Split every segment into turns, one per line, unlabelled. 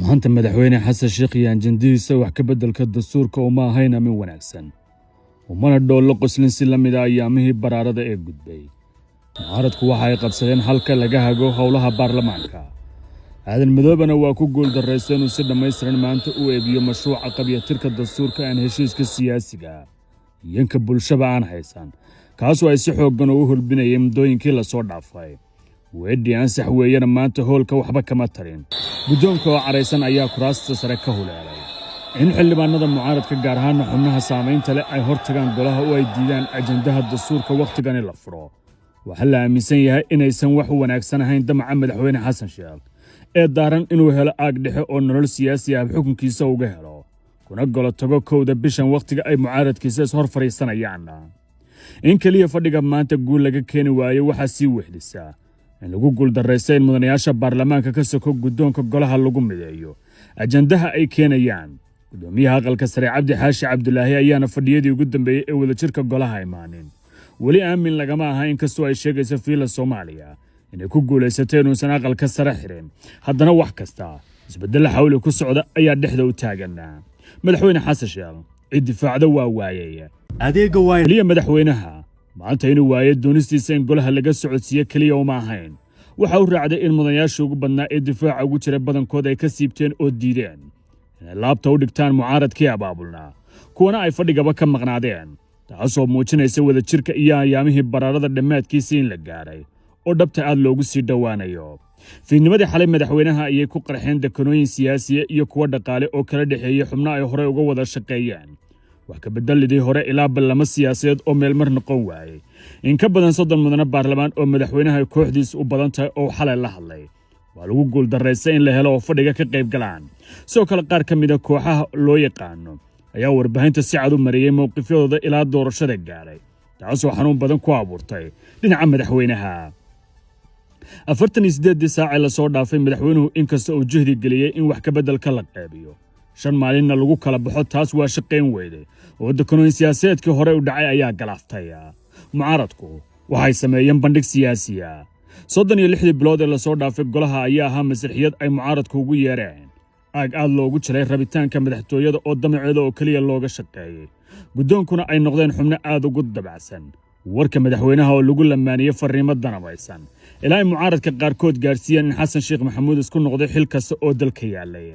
Maanta Madaxweyne Xasan Sheekh iyo ajandihiisa wax ka beddelka dastuurka uma ahayn amin wanaagsan, umana dhoollo qoslin si la mida ayaamihii baraarada ee gudbay. Mucaaradku waxa ay qabsadeen halka laga hago howlaha baarlamaanka. Aadan Madoobena waa ku guul darraysta inuu si dhammaystiran maanta u eebiyo mashruuca qabyatirka dastuurka aan heshiiska siyaasiga iyanka bulshaba aan haysan, kaasoo ay si xooggan ugu hulbinayay muddooyinkii lasoo dhaafay. Weedhii ansax weeyana maanta hoolka waxba kama tarin. Guddoonka oo caraysan ayaa kuraasta sare ka huleelay. In xildhibaanada mucaaradka, gaar ahaana xubnaha saamaynta leh, ay hor tagaan golaha oo ay diidaan ajandaha dastuurka wakhtigani la furo, waxaa la aaminsan yahay inaysan wax u wanaagsan ahayn damaca Madaxweyne Xasan Sheekh ee daaran inuu helo aag dhexe oo nolol siyaasi ah xukunkiisa uga helo, kuna golo tago 1-da bishan, wakhtiga ay mucaaradkiisa is hor fadhiisanayaan. In keliya fadhiga maanta guul laga keeni waayo waxaa sii wehdhisaa in lagu guuldarraysta in mudanayaasha baarlamaanka ka soko guddoonka golaha lagu mideeyo ajandaha ay keenayaan. Guddoomiyaha aqalka sare Cabdi Xaashi Cabdulaahi ayaana fadhiyadii ugu dambeeyey ee wadajirka golaha imaanin. Weli aamin lagama aha, inkastoo ay sheegayso Fiila Soomaaliya inay ku guulaysatay inuusan aqalka sare xirin, haddana wax kasta isbeddella xawli ku socda ayaa dhexda u taagan. Madaxweyne Xasan Sheekh cid difaacda waa waayay.
Adeega waa
Keliya madaxweynaha maanta inuu waayo doonistiisa in golaha laga socodsiiye keliya uma ahayn. Waxa u raacday in mudanayaashii ugu badnaa ee difaaca ugu jira badankood ay ka siibteen oo diideen inay laabta u dhigtaan mucaaradkii abaabulnaa, kuwana ay fadhigaba ka maqnaadeen, taasoo muujinaysa wadajirka iyo ayaamihii baraarada dhammaadkiisa in la gaaray oo dhabta aad loogu sii dhowaanayo. Fiidnimadii xalay madaxweynaha ayay ku qarxeen dekanooyin siyaasiya iyo kuwo dhaqaale oo kala dhexeeyey xubno ay horey uga wada shaqeeyeen wax ka beddelidii hore ilaa ballamo siyaasadeed oo meelmar noqon waayey. In ka badan 30 mudane baarlamaan oo madaxweynaha kooxdiisa u badan tahay oo xalay la hadlay waa lagu guuldarraystay in la helo oo fadhiga ka qayb galaan. Sidoo kale, qaar ka mida kooxaha loo yaqaano ayaa warbaahinta si cad u mariyey mowqifyadooda ilaa doorashada gaadhay, taasoo xanuun badan ku abuurtay dhinaca madaxweynaha. 48-dii saacee lasoo dhaafay, madaxweynuhu inkasta uu juhdi geliyey in wax ka beddelka la qeybiyo, 5 maalinna lagu kala baxo, taas waa shaqayn weyday oo dekanooyin siyaasadeedkii horey u dhacay ayaa galaaftay. Mucaaradku waxay sameeyeen bandhig siyaasiya. 36-dii bilood ee lasoo dhaafay golaha ayaa ahaa masraxiyad ay mucaaradku ugu yeereen aag aad loogu jiray rabitaanka madaxtooyada oo damaceeda oo keliya looga shaqeeyey, guddoonkuna ay noqdeen xubno aad ugu dabacsan warka madaxweynaha oo lagu lamaaniyey farriimo danabaysan, ilaa ay mucaaradka qaarkood gaadhsiiyeen in Xasan Sheekh Maxamuud isku noqday xil kasta oo dalka yaallay.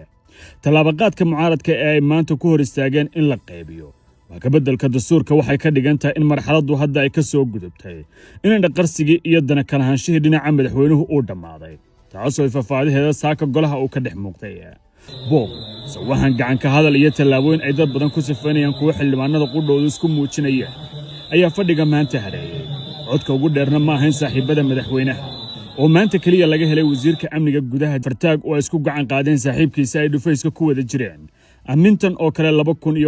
Tallaabaqaadka mucaaradka ee ay maanta ku hor istaageen in la qaybiyo wax ka beddelka dastuurka waxay ka dhigan tahay in marxaladdu hadda ay ka soo gudubtay, in indhaqarsigii iyo dana kalahaanshihii dhinaca madaxweynuhu uu dhammaaday, taasoo ay faahfaadaheeda saaka golaha uu ka dhex muuqday. Booq, sawaxan, gacanka hadal iyo tallaabooyin ay dad badan ku sifaynayaan kuwo xildhibaanada qudhoodu isku muujinayeen ayaa fadhiga maanta hareeyey. Codka ugu dheerna ma ahayn saaxiibbada madaxweynaha oo maanta keliya laga helay wasiirka amniga gudaha Fartaag oo ay isku gacan qaadeen saaxiibkiisa ay dhufayska ku wada jireen ammintan oo kale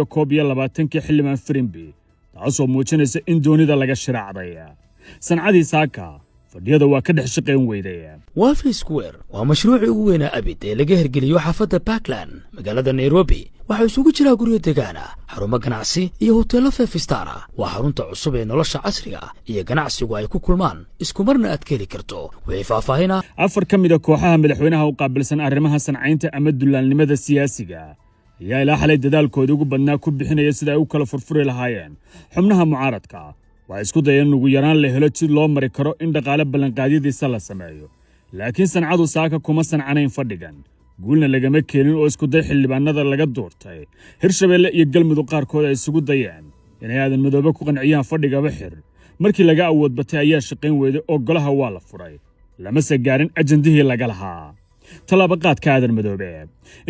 2021-kii, xildhibaan Firimbi, taasoo muujinaysa in doonida laga shiraacday. Sancadii saaka fadhiyada waa ka dhex shaqayn weyday.
Wafi Square waa mashruucii ugu weynaa abid ee laga hirgeliyo xaafadda Parkland, magaalada Nairobi. Waxaa isugu jiraa guryo degaan ah, xarumo ganacsi iyo hoteello five star ah. Waa xarunta cusub ee nolosha casriga iyo ganacsigu ay ku kulmaan, iskumarna aad ka heli karto. Wixii faahfaahina
Afar ka mid a kooxaha madaxweynaha u qaabilsan arrimaha sancaynta ama dullaalnimada siyaasiga ayaa ilaa xalay dadaalkooda ugu badnaa ku bixinaya sida ay u kala furfuri lahaayeen xubnaha mucaaradka. Waxay isku dayeen in ugu yaraan la helo jid loo mari karo in dhaqaale ballanqaadyadiisa la sameeyo, laakiin sancadu saaka kuma sancanayn fadhigan, guulna lagama keenin oo iskuday xildhibaanada laga doortay Hirshabeelle iyo Galmudug qaarkood ay isugu dayeen inay Aadan Madoobe ku qanciyaan fadhigaba xir markii laga awood batay ayaa shaqayn weyday oo golaha waa la furay, lamase gaarin ajandihii laga lahaa. Tallaabaqaadka Aadan Madoobe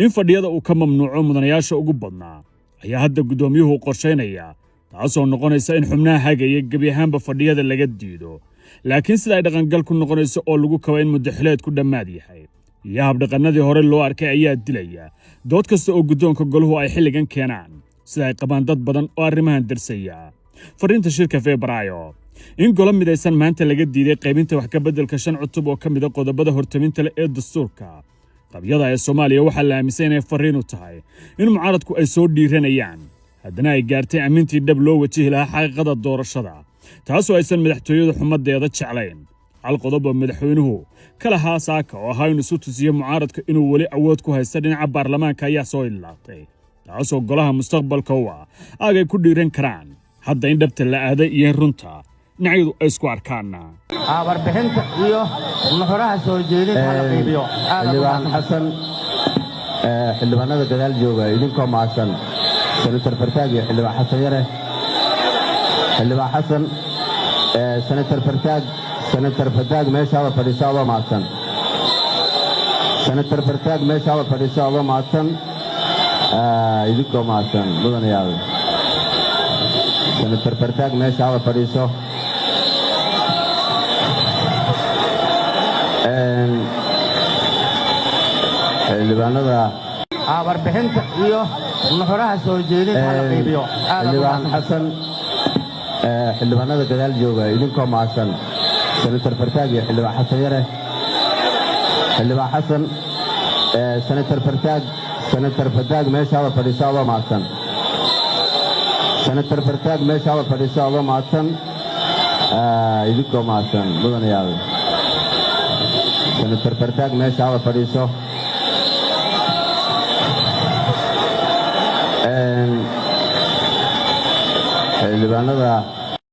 in fadhiyada uu ka mamnuuco mudanayaasha ugu badnaa ayaa hadda guddoomiyuhu qorshaynaya, taasoo noqonaysa in xubnaha hagaya gebi ahaanba fadhiyada laga diido. Laakiin sida ay dhaqangal ku noqonayso oo lagu kaba in muddaxileedku dhammaad yahay iyo habdhaqannadii hore loo arkay ayaa dilaya dood kasta oo guddoonka goluhu ay xilligan keenaan, sida ay qabaan dad badan oo arrimahan darsaya. Fariinta shirka Febraayo: in golo midaysan maanta laga diiday qaybinta wax ka beddelka shan cutub oo ka mida qodobada hortaminta leh ee dastuurka qabyada ee Soomaaliya waxaa la aaminsan inay farriin u tahay in mucaaradku ay soo dhiiranayaan, haddana ay gaartay ammintii dhab loo wajihi lahaa xaqiiqada doorashada, taasoo aysan madaxtooyadu xumadeeda jeclayn. Hal qodoba madaxweynuhu ka lahaa saaka oo ahaa inuu isu tusiyo mucaaradka inuu weli awood ku haysta dhinaca baarlamaanka ayaa soo idlaatay, taasoo golaha mustaqbalka u ah aagay ku dhiiran karaan hadda in dhabta la aaday iyo in runta dhinacyadu ay isku arkaanna.
Warbixinta iyo nuxuraha soo jeedinta hala qiibiyo.
Xildhibaan Xasan, xildhibaanada gadaal jooga, idinkoo mahadsan, Senator Fartaag iyo Xildhibaan Xasan Yare, Xildhibaan Xasan, Senator Fartaag, Senator Fartaag, meeshaada fadhiisa adoo mahadsan. Senator Fartaag, meeshaada fadhiisa adoo mahadsan. Idinkoo mahadsan, mudanayaal, Senator Fartaag, meeshaada fadhiiso. Xildhibaanada
Warbixinta iyo nuxuraha soo jeedinta hala qiibiyo.
Xildhibaan Xasan, xildhibaanada gadaal jooga, idinkoo mahadsan, Senator Fartaag iyo Xildhibaan Xasan Yare, Xildhibaan Xasan, Senator Fartaag, Senator Fartaag, meeshaada fadhiisa adoo mahadsan. Senator Fartaag, meeshaada fadhiisa adoo mahadsan. Idinkoo mahadsan, mudanayaal, Senator Fartaag, meeshaada fadhiiso.